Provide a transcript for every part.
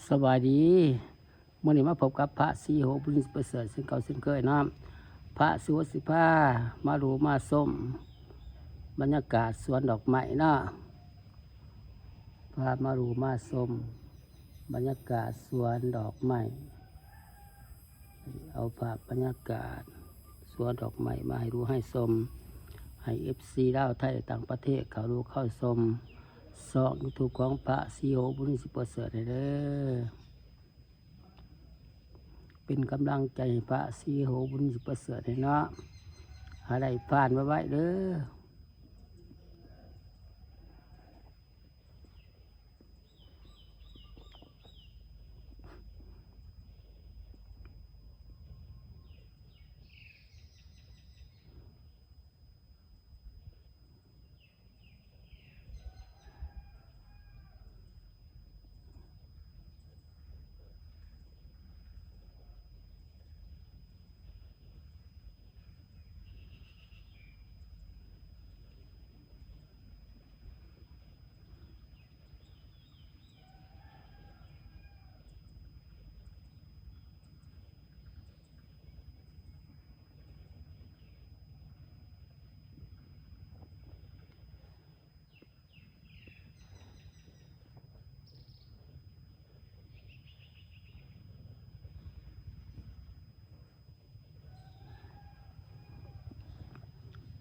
ສະບາຍດີ ມື້ນີ້ມາພົບກັບພະສີໂຫ ບຸນສິປະເສີດ ເຊັ່ນເກົ່າເຊັ່ນເຄີຍເນາະ. ພະສີໂຫຊິພາມາດູມາຊົມບັນຍາກາດສວນດອກໄມ້ເນາະ, ພາມາດູມາຊົມບັນຍາກາດສວນດອກໄມ້. ເອົາພາບບັນຍາກາດສວນດອກໄມ້ມາໃຫ້ດູໃຫ້ຊົມ ໃຫ້ເອັຟຊີລາວ ໄທ ແລະ ຕ່າງປະເທດເຂົ້າດູເຂົ້າຊົມຊ່ອງຢູທູບຂອງພະສີໂຫ ບຸນສິປະເສີດ ໃຫ້ເດີ້. ເປັນກຳລັງໃຈໃຫ້ພະສີໂຫ ບຸນສິປະເສີດ ໃຫ້ເນາະ, ໃຫ້ໄດ້ຜ່ານໄວໆເດີ້.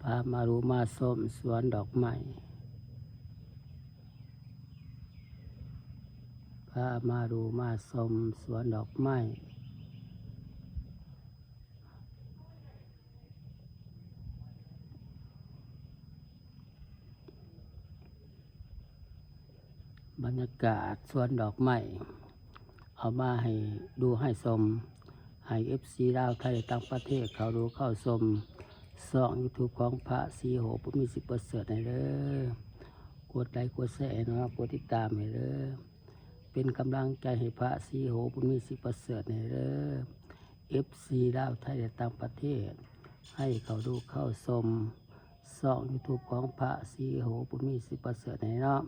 ພາມາດູມາຊົມສວນດອກໄມ້, ພາມາດູມາຊົມສວນດອກໄມ້. ບັນຍາກາດສວນດອກໄມ້ ເອົາມາໃຫ້ດູໃຫ້ຊົມ ໃຫ້ເອັຟຊີລາວ ໄທ ແລະ ຕ່າງປະເທດເຂົ້າດູເຂົ້າຊົມຊ່ອງຢູທູບຂອງພະສີໂຫ ບຸນສິປະເສີດ ໃຫ້ເດີ້. ກົດໄລກົດແຊໃຫ້ເນາະ, ກົດຕິດຕາມໃຫ້ເດີ້. ເປັນກຳລັງໃຈໃຫ້ພະສີໂຫ ບຸນມີສິປະເສີດ ແດ່ເດີ້. ເອັຟຊີລາວ ໄທ ແລະ ຕ່າງປະເທດ ໃຫ້ເຂົ້າດູເຂົ້າຊົມຊ່ອງຢູທູບຂອງພະສີໂຫ ບຸນມີສິປະເສີດ ແດ່ເນາະ.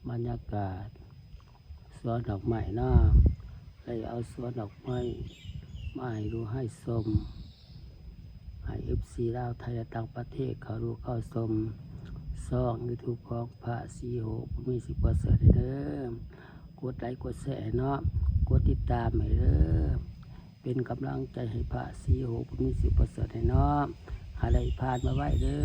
ບັນຍາກາດສວນດອກໄມ້ເນາະ, ໄດ້ເອົາສວນດອກໄມ້ມາໃຫ້ດູໃຫ້ຊົມ ໃຫ້ເອັຟຊີລາວ ໄທ ແລະ ຕ່າງປະເທດເຂົ້າດູເຂົ້າຊົມຊ່ອງຢູທູບຂອງພະສີໂຫ ບຸນມີສິປະເສີດ ແດ່ເດີ້. ກົດໄລກົດແຊໃຫ້ເນາະ, ກົດຕິດຕາມໃຫ້ເດີ້. ເປັນກຳລັງໃຈໃຫ້ພະສີໂຫ ບຸນມີສິປະເສີດ ແດ່ເນາະ, ໃຫ້ໄດ້ຜ່ານໄວໆເດີ້.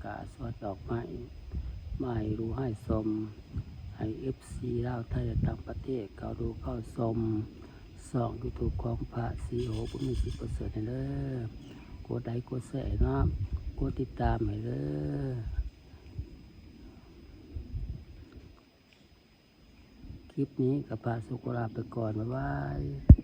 ກາສວນດອກໄມ້ ມາໃຫ້ຮູ້ໃຫ້ຊົມ ໃຫ້ເອັຟຊີລາວ ໄທ ແລະ ຕ່າງປະເທດ ເຂົ້າດູເຂົ້າຊົມຊ່ອງຢູທູບຂອງພະສີໂຫ ບຸນມີສິດປະເສີດ ໃຫ້ເດີ. ກົດໄລກົດແຊໃຫ້ເນາະ ກົດຕິດຕາມໃຫ້ເດີ. ຄລິບນີ້ກໍພະສົງຂໍລາໄປກ່ອນ ບາຍບາຍ.